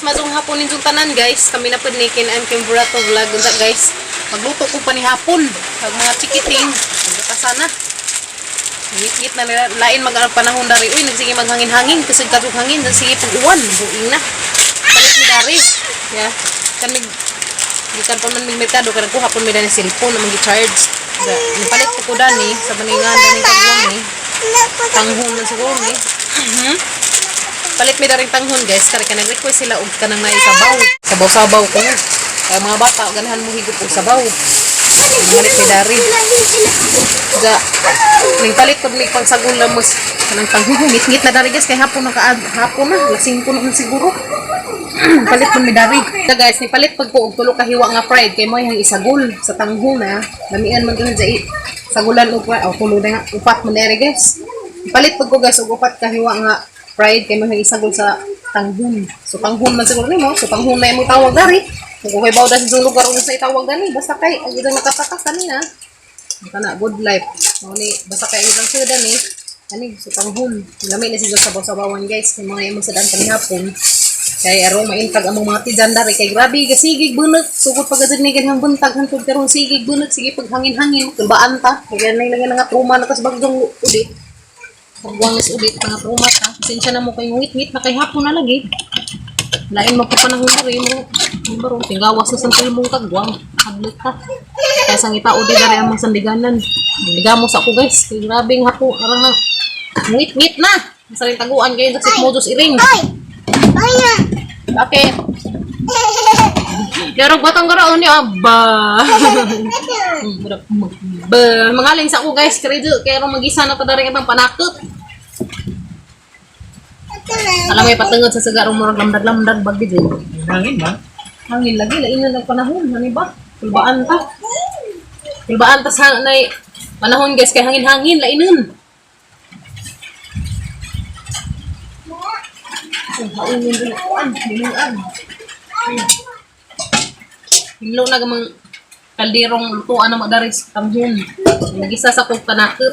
Masong hapon ninyong tanan, guys. Kami na pud ni Ken I'm Kim Burato Vlog. Unta, guys. Magluto ko pa ni hapon. Pag mga chikiting. Magluta sana. Ngit-ngit na nila. Lain mag ang panahon dari. Uy, nagsige maghangin-hangin. Kasi kasug hangin. Sige pag uwan. Buing na. Palit mi dari. Yeah. Kan mig gikan pa man mig merkado kanang kuha pon mi dani cellphone na magi-charge. Nipalit ko ko dani sa baningan dani kagwang ni. Tanghon man siguro ni. Palit mi daring tanghon, guys, kay kanang request sila og kanang naay sabaw. Sabaw-sabaw ko. Kaya mga bata ganahan mo higop og sabaw. Palit mi dari. Ga ning palit pag may pangsagol na mo kanang tanghon, ngit-ngit na dari, guys, kay hapon na ka, hapon na lasing ko na siguro. Palit pud mi dari. Ga guys, ni palit pag ko og tulo ka hiwa nga fried kay mo yang isagol sa tanghon na. Lamian man gud sa sagulan og oh, tulo na nga, upat man diri, guys. Palit pag ko, guys, og upat ka hiwa nga fried kay mo yang isagol sa tanghon. So tanghon man siguro nimo, so tanghon na imong tawag dari. Kung kay bawda sa isang lugar unsa itawag dani, basta kay ang idang nakataka kanina. Kana good life. Mao ni basta kay ang idang sudan ni ani so tanghon. Lami na siya sa sabaw-sabawan, guys, kay mga imong sadan kanihapon. Kay arong maintag among mga tijan dari kay grabe gasigig bunot sugod pag ni ganang buntag hantod karon sigig bunot, sige pag hangin-hangin kulbaan ta kay ganay lang nga trauma na tas bagyong ulit. Pagwang is ulit nga trauma ta. Pasensya na mo kay ngit-ngit na kay hapon na lagi. Lain mo pa panahon diri mo. Baro tinggawas na sa mong kagwang. Hadlok ta. Kaya sang itao di dari among sandiganan. Ligamo sa ako, guys. Kay grabe ng hapo arang na. Ngit-ngit na. Sa rin taguan kayo sa modus iring. Bakit? Pero batang garaon ni aba. Ba, mangaling sa ako, guys, kredo kaya rong magisa na ta dari itang panakot. Alam mo patungod sa sagarong murag lamdag-lamdag bag di. Hangin ba? Hangin lagi lain na ng panahon, ano ba? Kulbaan ta. Kulbaan ta sa nay panahon, guys, kay hangin-hangin lainon. Ang haunin din kuan, binuan. Hinlo na gamang kalderong lutuan na madari sa tanghon. Nagisa sa kong panakot.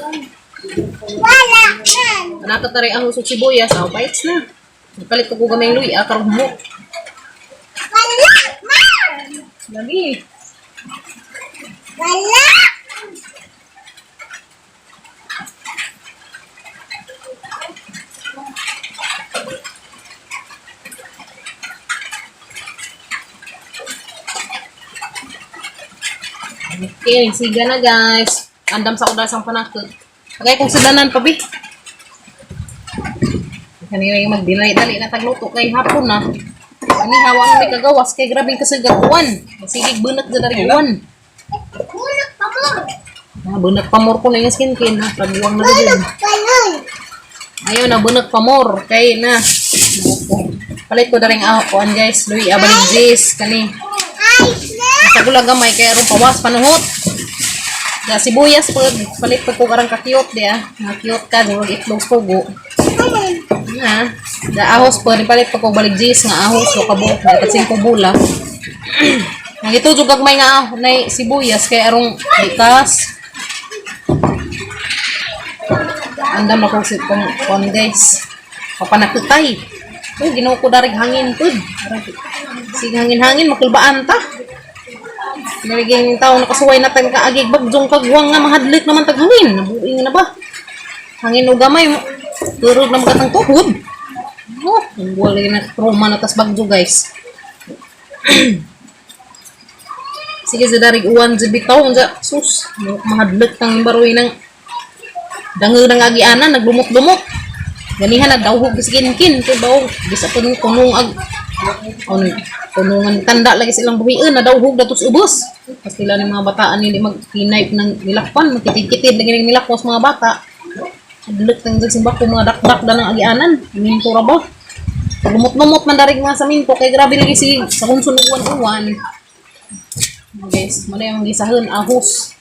Panakot na rin ang usok sibuyas, aw bites na. Nagpalit ko gamay luya karon mo. Lagi. Okay, siga na, guys. Andam sa kudas ang panakot. Kaya kung sudanan pa bi. Kanina yung magdinay dali na tagluto kay hapon na. Ani hawang may kagawas kay grabing kasagawan. Sige bunot na rin uwan. Ah, bunot pamor ko na yung skin kin ha. Pagbuwang na din. Ayaw na bunot pamor kay na. Palit ko daring kuan, guys. Luy abalik jis kani. Sa gulang gamay kay aron pawas panuhot. Ya sibuyas pod palit pud ko karang ka cute di ah. Nga cute ka murag itlog pugo. Na, da ahos pod palit pud ko balik jis nga ahos so kabuok na kat 5 bula. Ang ito jud gagmay nga ah, nay sibuyas kay arong likas. Andam ako si kung kon, guys. Papanakutay. Oh, Ginoo ko darig hangin pud. Sige hangin-hangin makulbaan ta. Nalagyan yung tao nakasuway na tan kaagig bagyong kagwang nga mahadlik naman tag hangin. Nabuing na ba? Hangin o gamay mo. Turog na magatang tuhod. Oh, wala na trauma na tas bagyo, guys. Sige sa darig uwan sa bitaw sa sus mahadlok tang baroy ng dango ng agianan naglumot-lumot. Ganihan na dawhog sa kinkin kay bawo bisa pa nung kunong ag on kunungan tanda lagi silang buhian na dawhog datos ubos. Pastila ng mga bataan hindi magkinayp ng nilakpan, magkitid-kitid lagi ng nilakwas mga bata. Hadlok tang sa simbako mga dakdak da ng agianan. Minto ra ba? Lumot-lumot man darig mga sa minto kay grabe lagi si sa kung uwan-uwan. Guys, muna yung gisahon ahos.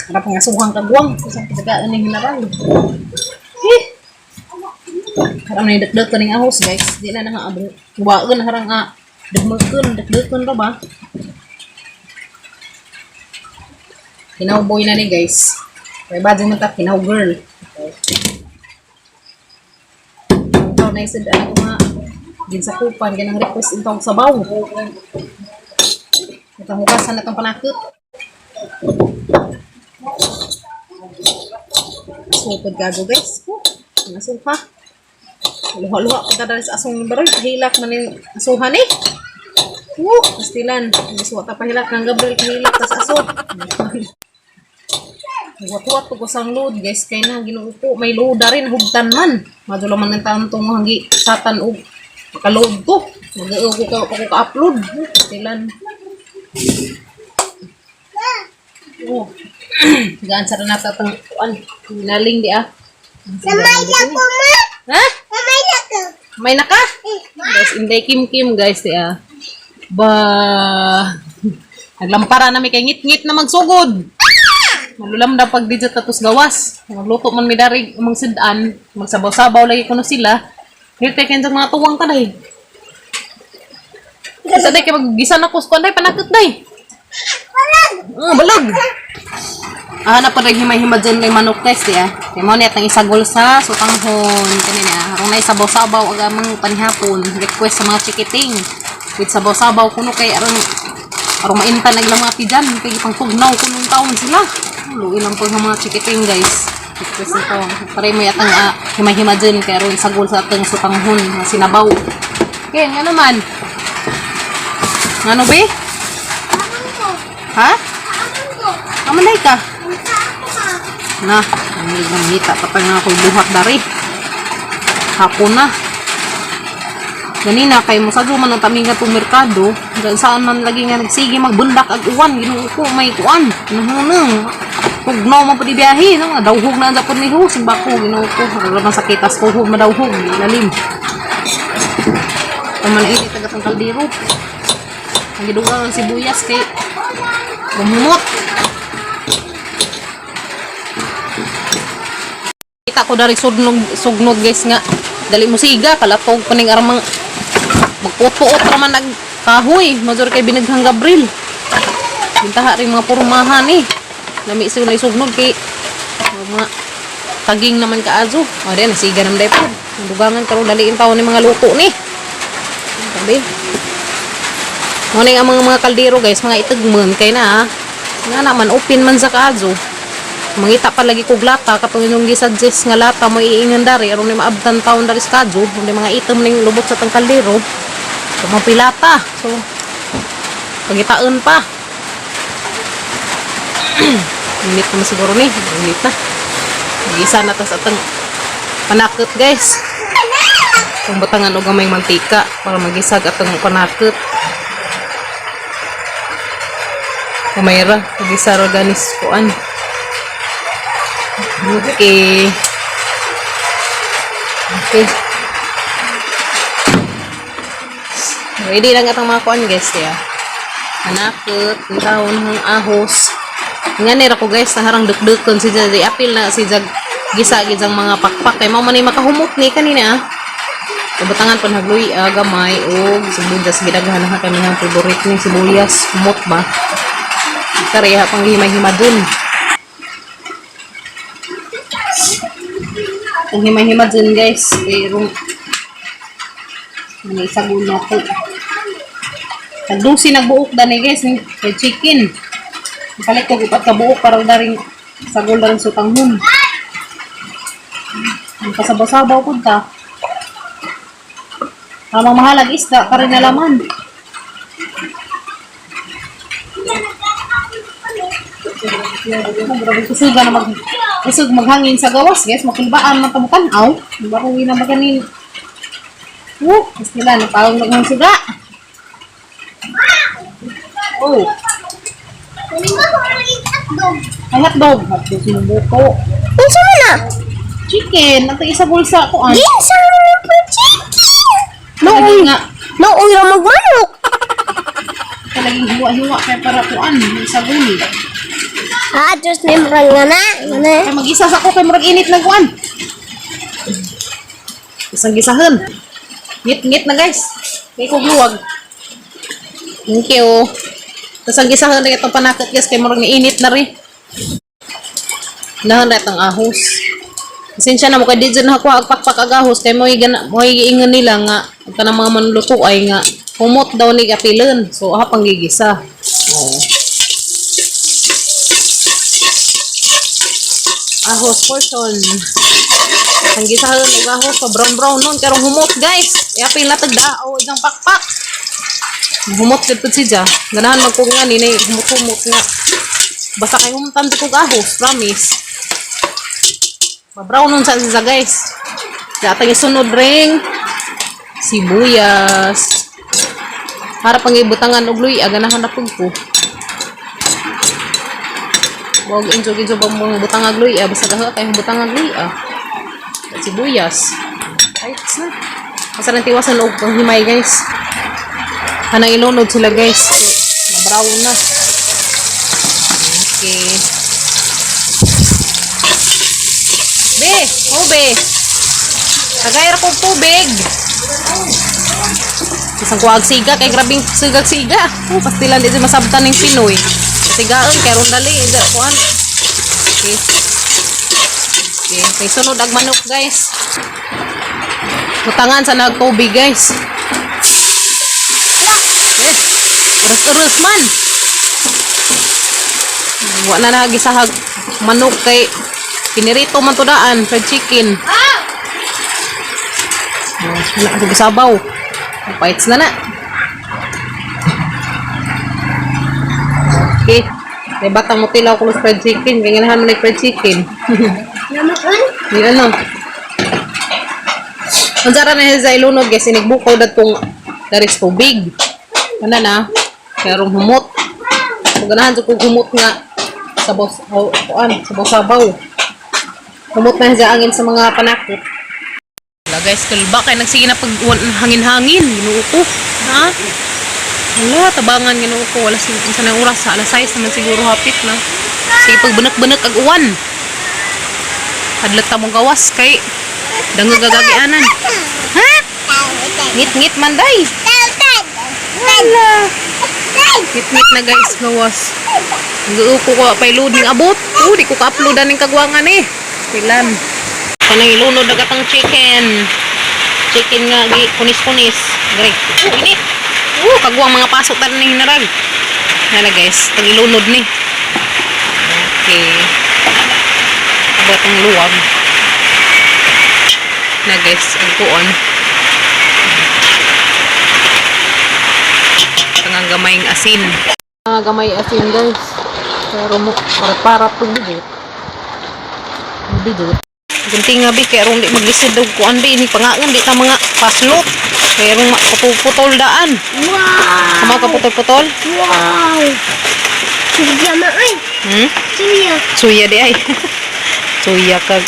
Para pangasuhang kagwang isang kasagaan ng hinaral. Eh! Harang na yung ka ng ahos, guys. Di na nga abong waan harang a dagmakan, dagdagan ra ba? Kinaw boy na ni, guys. Kaya ba dyan mata kinaw girl. Okay. Ito, na isad ako mga Ginsakupan ganang request intong sabaw. Itong hugasan na itong panakot. Supod gago, guys. Oh, nasuka. Luha-luha ko dali sa asong baroy. Pahilak man yung asuhan eh. Oh, pastilan. Nasuwa ta pahilak ng Gabriel, pahilak tas aso. Huwat-huwat ko sang load, guys, kay na Ginoo ko may load rin hugtan man. Madula man ang tantong hanggi satan og maka-load ko. Mag-uo ko ka ako ka-upload. Pastilan. Oh. Gaan sa nata tang kuan. Naling di ah. Samay na ko, ma. Ha? Samay na ko. May naka? Guys, inday kim kim, guys, di ah. Ba naglampara na mi kay ngit-ngit na magsugod. Malulam na pag digit tatos gawas. Magluto man mi dari magsidan, magsabaw-sabaw lagi kuno sila. Dito kay sa mga tuwang taday. Sa day kay maggisa na ko sa kuan day panakot day. Balag. Balag. Ah, na pa himay-himay dyan kay manok, guys, di ah. Kay mo ni atang isagol sa sutanghon kanina. Aron na isabaw-sabaw ang amang panihapon. Request sa mga chikiting. With sabaw-sabaw kuno kay aron aron mainta na ilang mga tijan kay gipang tugnaw kunong taon sila. Luwi lang po sa mga chikiting, guys. Request nito. Pare mo yatang himay-himay dyan kay aron isagol sa atang sutanghon nga sinabaw. Okay, nga naman. Ngano be? Ha? Amanay ka? Na, ang ngita pa pa nga ako'y buhat dari. Hapon na. Ganina kay mo sadyo man ang tami nga itong merkado. Gan saan man lagi nga nagsige magbundak ag uwan, Ginoo ko may kuan. Nahunang. Tugnaw man pud biyahe no, dawhog na ang japon ni ho, simba ko, Ginoo ko. Wala man sakitas tuhog madawhog, lalim. Tama na init tagatang kaldero. Ang gidugang ang sibuyas kay bumumot. Kita ko dari sugnog, sugnod, guys, nga dali mo siga kalatog paning aramang magputuot ra man nag kahoy major kay binaghang Gabriel. Bintaha rin mga pormahan eh. Lami sila sugnog kay mga taging naman kaazo. O di nasiga naman day po. Dugangan karon daliin taon ni mga luto ni. Sabi. Mo ang mga kaldero, guys, mga itagmon kay na ah. Nga naman open man sa kaazo. Mangita pa lagi kog lata katong inyong gisuggest nga lata mo iingan dari aron ni maabtan taon dari sa kadyo ni mga item ning lubot sa tang kaldero. So mapilata. So pagitaon pa. Init naman siguro ni. Init na. Gisa na tas atang panakot, guys. Kung batangan og gamay mantika para magisag atong panakot. Kamay ra, gisa ra ganis kuan. Okay. Okay. Ready lang atong mga kuan, guys, ya. Panakot, ang taon ng ahos. Nga nira ko, guys, naharang dukdukon si Jag, apil na si Jag gisa gijang mga pakpak kay mao man ni makahumot ni kanina ah. Kabatangan pa nagluy gamay og sibuyas, gidaghan na kami ng favorite ni sibuyas, humot ba. Kareha pang himay-hima dun. Ang himay-hima dun, guys, pero may isagulo ko. Nagdusi nagbuok dani, guys, ni kay chicken. Palit ko upat ka buok para daring sagol daring sutanghon. Ang kasabaw-sabaw pud ta. Tamang mahalag isda pa rin nalaman. Grabe kusuga na mag kusog maghangin sa gawas, guys, makulbaan man tabukan aw. Baruwi na maganin. Mas nila napawag naghang suga. Oh, Kunin mo ko ang hotdog. Ang hotdog, hotdog sinubuko. Unsa man na? Chicken, ato isa bulsa ko an. Ginsa man na po chicken. Lagi nga, Nooy ra magmanok. palaging hiwa-hiwa kay para kuan, isa guli. Ah, just name ra nga na. Nga na. Kay mag-isa sa ko kay murag init na kuan. Isang gisahan. Ngit-ngit na, guys. Kay kog luwag. Thank you. Tapos ang gisahan na itong panakot, guys, kay murag init na rin. Nahan na itong ahos. Pasensya na mo kay di dyan nakuha ang pakpak agahos kay mo'y gana mo'y giingon nila nga ang kanang mga manluluto ay nga humot daw ni apilon. So aha pang gigisa. Oh. Ahos portion. Ang gisahon og ahos pa brown brown nun karong humot, guys. Iapil na tagda o isang pakpak. Humot gud pud siya. Ganahan magkog nga ni humot-humot nga. Basta kay humtan di kog ahos, promise. Ma-brown nun sa siya, guys. Datang isunod ring sibuyas. Para pang ibutangan og luya, ganahan na pud ko. Wag injo-injo bang mga butangag luya, basta gaha kay butangag luya. At sibuyas. Ay, it's na. Basta nang tiwasan og pang himay, guys. Kanang ilunod sila, guys. So, ma-brown na. Okay. Be, oh be. Tagay ra kog tubig. Isang kuag siga kay grabing sigag siga. Oh, pastilan di masabtan ning Pinoy. Sigaon kay ron dali ida kuan. Okay. Okay, kay sunod ag manok, guys. Butangan sa nagtubig, guys. Eh, urus-urus man. Wa na nagisahag manok kay pinirito man to daan, fried chicken. Ah! Oh, wala ka sabaw. Paits na na. Okay. May batang mo tilaw ko fried chicken. Kaya ganahan mo na fried chicken. Namakon? Yung ano. Ang sara na sa ilunod, guys, inigbukaw datong daris tubig. Ano na? Kaya rong humot. Kung ganahan sa kong humot nga sabaw, oh, kuan, sabaw-sabaw. Humot na siya angin sa mga panakot. Wala, guys, kalba kay nagsige na pag hangin-hangin, Ginoo ko. Ha? Wala, tabangan, Ginoo ko. Wala sig unsa na oras sa alas 6 naman siguro hapit na. Sige pag bunak-bunak ag uwan. Hadlok ta mong gawas kay dangog gagagianan. Ha? Ngit-ngit man day. Wala. Ngit-ngit na, guys, gawas. Ginoo ko ko pay loading abot. Oh, di ko ka-upload aning kagwangan eh. Pilan. Kanang ilunod na katang chicken. Chicken nga gi kunis-kunis. Gre. Oh, init. Oh, kagwang mga pasok tanan ning hinarag. Nana, guys, tag ilunod ni. Okay. Abot ang luwag. Na, guys, ang kuon. Tangang gamayng asin. Mga gamay asin, guys. Pero mo para para bidot. Bidot. Gunting nga bi kay aron di maglisod og kuan bi ini pangaon di ta mga paslot. Kay aron maputol daan. Wow! Kamo ka putol-putol? Wow! Suya ma ay! Suya! Suya di ay. Suya kag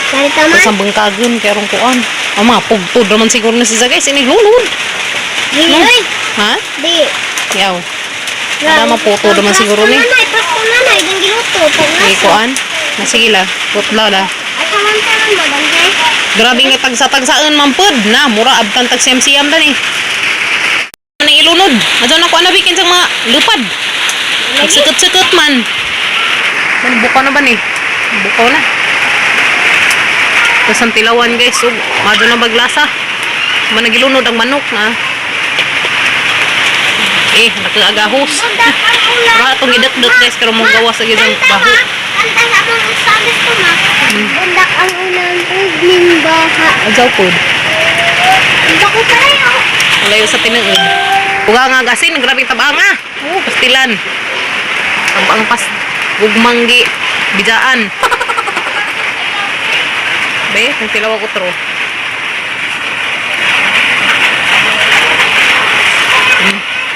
Dari taman? sa bangkagon kay aron kuan. Ang mga pugtod raman siguro na siya, guys, ini lunod. Di ay! Ha? Di! Yaw. Wala, maputo naman siguro ni. Nanay, prasto nanay, dang giluto. Ay kuan. Na sige la, putla la. Ay, taman-taman mo, dang. Grabe nga tagsa-tagsaan man pod na mura abtan tag siyam-siyam dani. Nang ilunod. Adto na ko ana bikin sa mga lupad. Nagsikot-sikot man. Man bukaw na ba ni? Bukaw na. Tapos ang tilawan, guys, ug madto na baglasa. Man nagilunod ang manok na. Eh, nakaagahos. Mura atong gidakdak, guys, karon mong gawas sa isang baho. Kanta sa among usabis ko ma. Bundak ang unang ugning baha. Adyaw pod. Bundak ko pala. Layo sa tinuod. Uga nga gasin, grabe tabang ah. Oh, pastilan. Tabang pas gugmanggi bidaan. Be, kung tilaw ako tro.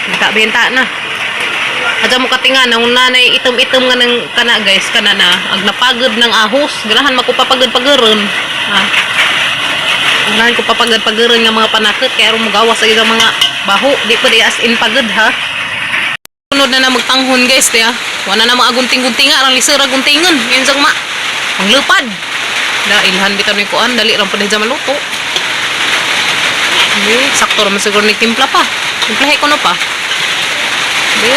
Benta benta na. Adya mo katinga na nanay itom-itom nga ng kana, guys, kana na ag napagod ng ahos. Ganahan makupapagod-pagoron. Ha? Unahan ko papagad-pagaran nga mga panakot kaya aron mogawas sa isang mga baho. Di pa di as in pagod ha. Sunod na na magtanghon, guys, tiya. Wala na mga gunting-gunting nga, arang lisura guntingon. Ngayon sa ma, panglupad. Da, ilhan bitaw ni kuan, dali ram pa na maluto. Di, sakto raman siguro ni timpla pa. Timplahe ko no pa. Di.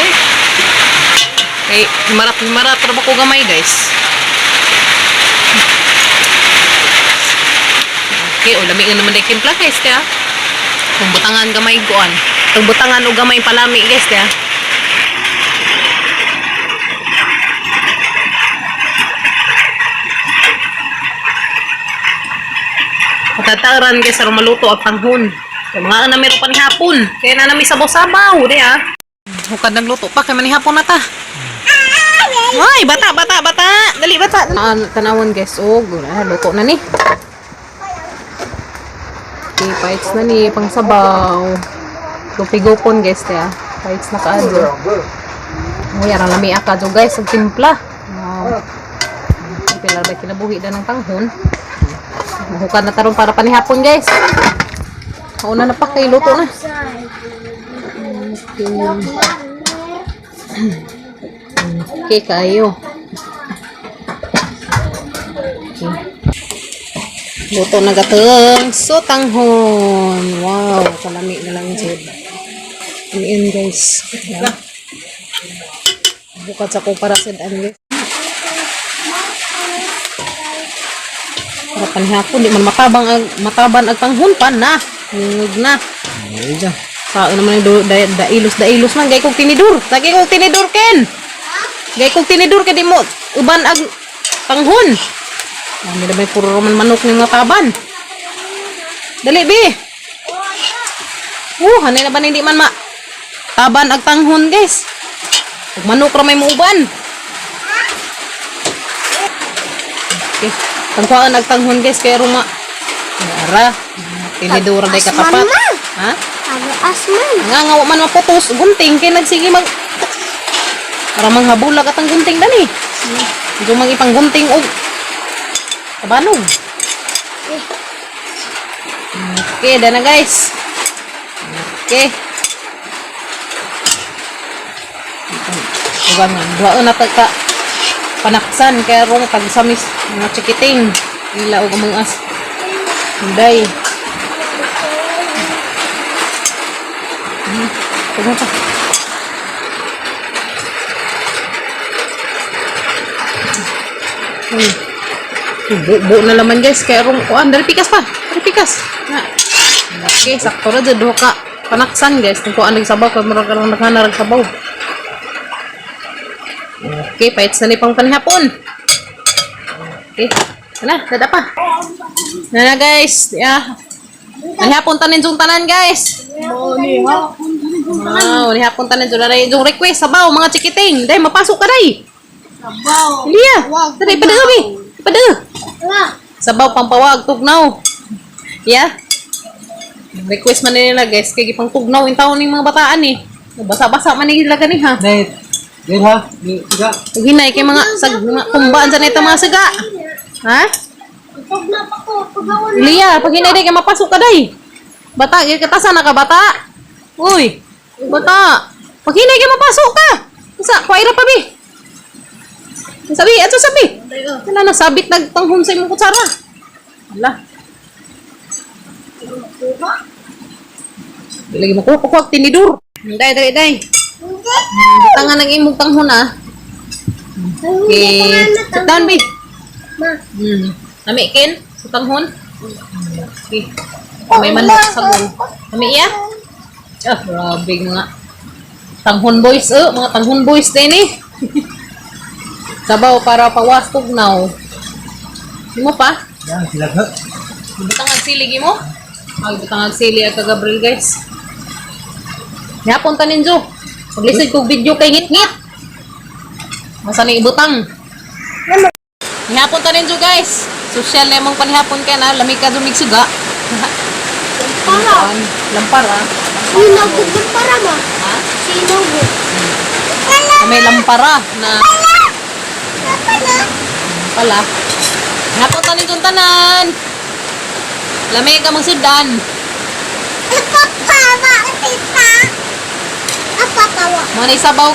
Kay, marat, marat, ra ba ko gamay, guys. Okay, o lami nga naman dahil timpla, guys, kaya. Kung butangan gamay kuan. Kung butangan og gamay palami, guys, kaya. Patataran guys, aron maluto ang panghon. Kaya mga na meron pa ni hapon. Kaya na nami sabaw-sabaw, di ah. Hukad nagluto pa, kay manihapon na ta. Ay, bata, bata, bata. Dali, bata. Tanawon guys, oh, luto na ni. Okay, paits na ni, pang sabaw. Lupigopon guys, kaya. Paits na kaadyo. Uy, arang lami akadyo guys, ang timpla. Wow. Okay, pila ba kinabuhi na ng tanghon. Mahukad na taron para panihapon guys. Una na pa kay luto na. Okay. Okay kayo. Okay. Luto na gatong sotanghon. Wow, kalami na lang jud. Ano yun guys? Yeah. Bukad sa ko para sa daan guys. Para panihapon, di man matabang ag, mataban ag tanghon pa na. Ngug na. Sa ano naman yung dailos dailos man gay kog tinidor. Lagi kog tinidor ken. Gay kog tinidor kay di mo uban ag tanghon. Dami na may puro man manok ni mga taban. Dali bi. Hanay na ba na hindi man ma taban ag tanghon guys. Ug manok ra may muuban. Okay. Tangkuan ag tanghon guys kay ruma. Ara, tinidor day katapat. Asman ma. Ha? Ano asman? Nga nga wa man maputos gunting kay nagsige mag para manghabulag at ang gunting dani. Medyo mang ipanggunting og tabanog. Okay, dana guys. Okay. Duga nga, duha na ta ka panaksan kay rong tagsamis mga chikiting ila og among as. Hinday. Tugon pa. Bu na laman guys kay rong kuan dali pikas pa. Dali pikas. Na. Okay, sakto ra jud duha ka panaksan guys. Kung kuan nagsabaw kay murag karon naghanarag sabaw. Okay, paits na ni pang panihapon. Okay. Ana, dada pa. Nana guys, yeah. Panihapon tanin jung tanan guys. Wow, nihapon tanin jung tanan. Jung request sabaw mga chikiting. Day mapasok ka day. Sabaw. Liya. Dali pada bi. Pada. Nga. Sabaw pampawag tugnaw. Yeah. Request man nila guys kay gipang tugnaw in taon ning mga bataan eh. Basa-basa man nila gani ha. Net. Net ha? Ni siga. Ug hinay kay mga sag mga kumbaan sa nito mga saga. Ha? Pag na pa ko, pag ako na. Liya, pag hinay day kay mapasok ka day. Bata, gyud ka na ka bata. Uy, bata. Pag hinay kay mapasok ka. Sa kuwaira pa bi. Sabi, ato sabi. Wala na sabit nagtanghon sa imong kutsara. Ala, di lagi makuha kuha tinidor. Day, day, day. Hindi. Butangan ang imong tanghon ah. Okay. Sit down, bi. Ma. Nami ken sa tanghon. Okay. May manok sa gol. Nami iya? Ah, grabe mga tanghon boys eh, mga tanghon boys din eh. Sabaw para pawas tugnaw. Mo pa? Yan sila ha. Butang ang sili mo? Ay, butang ang sili at Gabriel guys. Nihapon ta ninyo. Paglisod kog video kay ngit-ngit. Masa ni ibutang. Nihapon ta ninyo guys. Social na mong panihapon kay na lami ka dumig suga. Para. Lampar ah. Sinugod yung para ma. Ha? Sinugod. May lampara na Pala. pala. Nihapon ta ninyo tanan. Lami ka magsudan. Papa, tita. Apa pawa. Mga naisabaw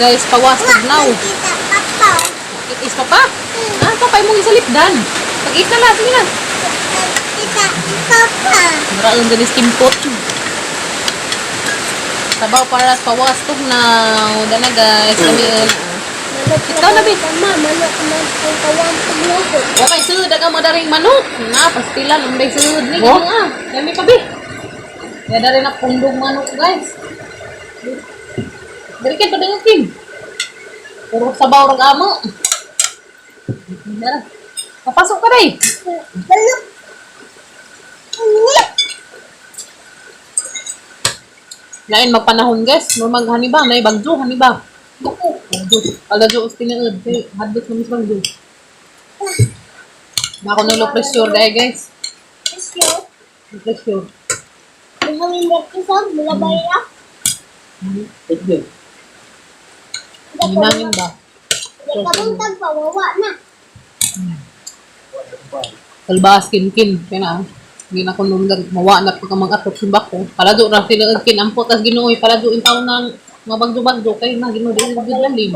guys, pawas tugnaw. Tita, papa. Is pa pa? Ah, papay mong isalipdan. Pag-eat na lang, sige na. Tita, papa. Mura ang ganis timpot. Sabaw para sa pawas tugnaw. Dana guys, kami yun. Ikaw na, Bi. Ma, manok man ang kawang pagluto. Okay, sud ang mo daring manok. Na, pastilan ang day sud ni Oh? nga. Dami pa bi. Kaya dari na pundong manok, guys. Dali kin padung kin. Puro sabaw rag amo. Dara. Papasok ka day. Manok. Manok. Lain magpanahon, guys. Murag hani ba, nay bagyo hani ba. Bagyo. Aladyo us tinuod kay hadlok na mis bagyo. Nako na low pressure dai, guys. Isyo. Low pressure. Mahangin na kisag, mulabay na. Tignan. Hinangin ba? Nagkabuntag pa, wawa na. Kalbas kin-kin kaya na hindi na ko nung mawa na pagka mag-atok simba ko palado ra sila og kin ampot tas Ginoo palado in taon ng mga bagyo-bagyo kay na Ginoo di gud lalim.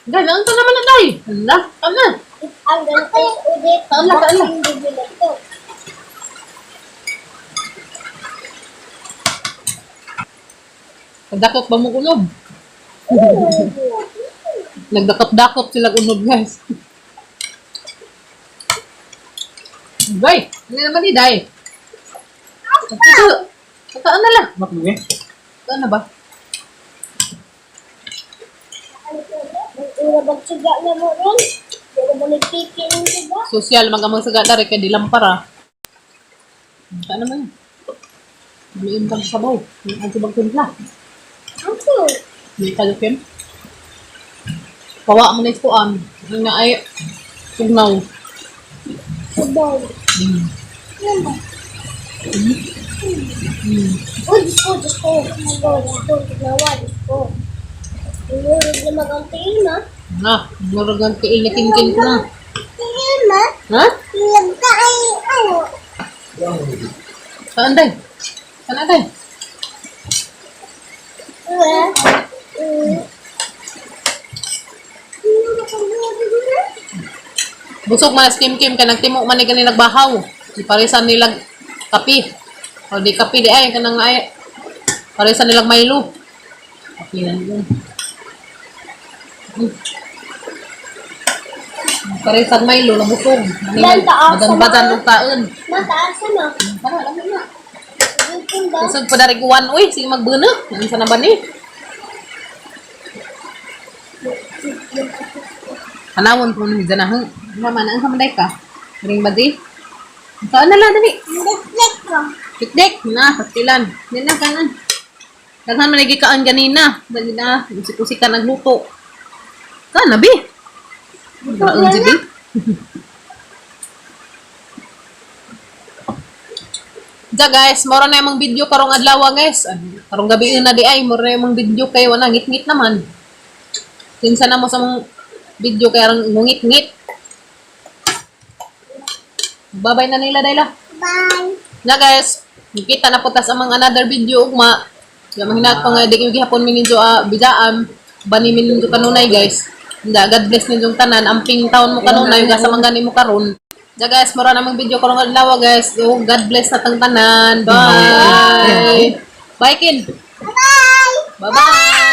Dai lang ta naman na dai. Hala, tama. Ang ganito ulit. Taan lang, taan lang. Boxing video. Kadakot ba mo unob? Nagdakop-dakop sila unob, guys. Bay, hindi naman ni Day. Ito, ito na lang. Mak mo eh. Ito na ba? Ura bagsiga na mo ron. Ura ba nagpiki ng siga? Social magamang saga dari kay dilampara. Saan naman yun? Umiim kang sabaw. Ang subang timpla. Ako. Hindi ka lukin. Kawa mo na iskuan. Ang na ay tugnaw. Sabaw. Yan ba? Oh, Diyos ko, Diyos ko. Diyos ko, Diyos ko. Ginawa, Diyos ko. Inurog na magang tingin, ma. Na, murag ang tiil na kinkin ko na. Tingin, ma. Ha? Nagka ay, ano? Saan day? Saan day? Uwe. Uwe. Busog man as kim-kim ka nagtimo man ni gani nagbahaw. Di parisan nilag kape. O di kape di ay kanang ay parisan nilag Milo. Kape lang yun. Parisan Milo nabusog. Dan taas sa Badan-badan mga- og kaon. Mataas na. Para alam mo na. Gupon ba? Busog pa dari kuwan uy, sige magbuna. Unsa na ba ni? Tanawon ko ni janahang. Naman ang kamanday ka. Ring badi. Saan na lang dali? Netflix ko. Dikdik na pastilan. Di na kanan. Daghan man lagi kaan ganina. Dali na usik-usikan nagluto. Kana bi. Baon si bi. Ja guys, moro na yung video karong adlaw guys. Ano, karong gabi na di ay moro na yung video kay wala ngit-ngit naman. Kinsa na mo sa mong video kay arang ngungit-ngit. Babay na nila dayla. Bye. Na guys, kita na po tas amang another video ugma. Ya manghinat pa nga di kayo gihapon mi ninyo bidaan bani mi ninyo kanunay guys. Nda, God bless ninyong tanan. Amping taon mo kanunay gasa man gani mo karon. Ja guys, mura namang video karong adlaw guys. Oh, God bless sa tang tanan. Bye. Bye kin. Bye. Bye-bye.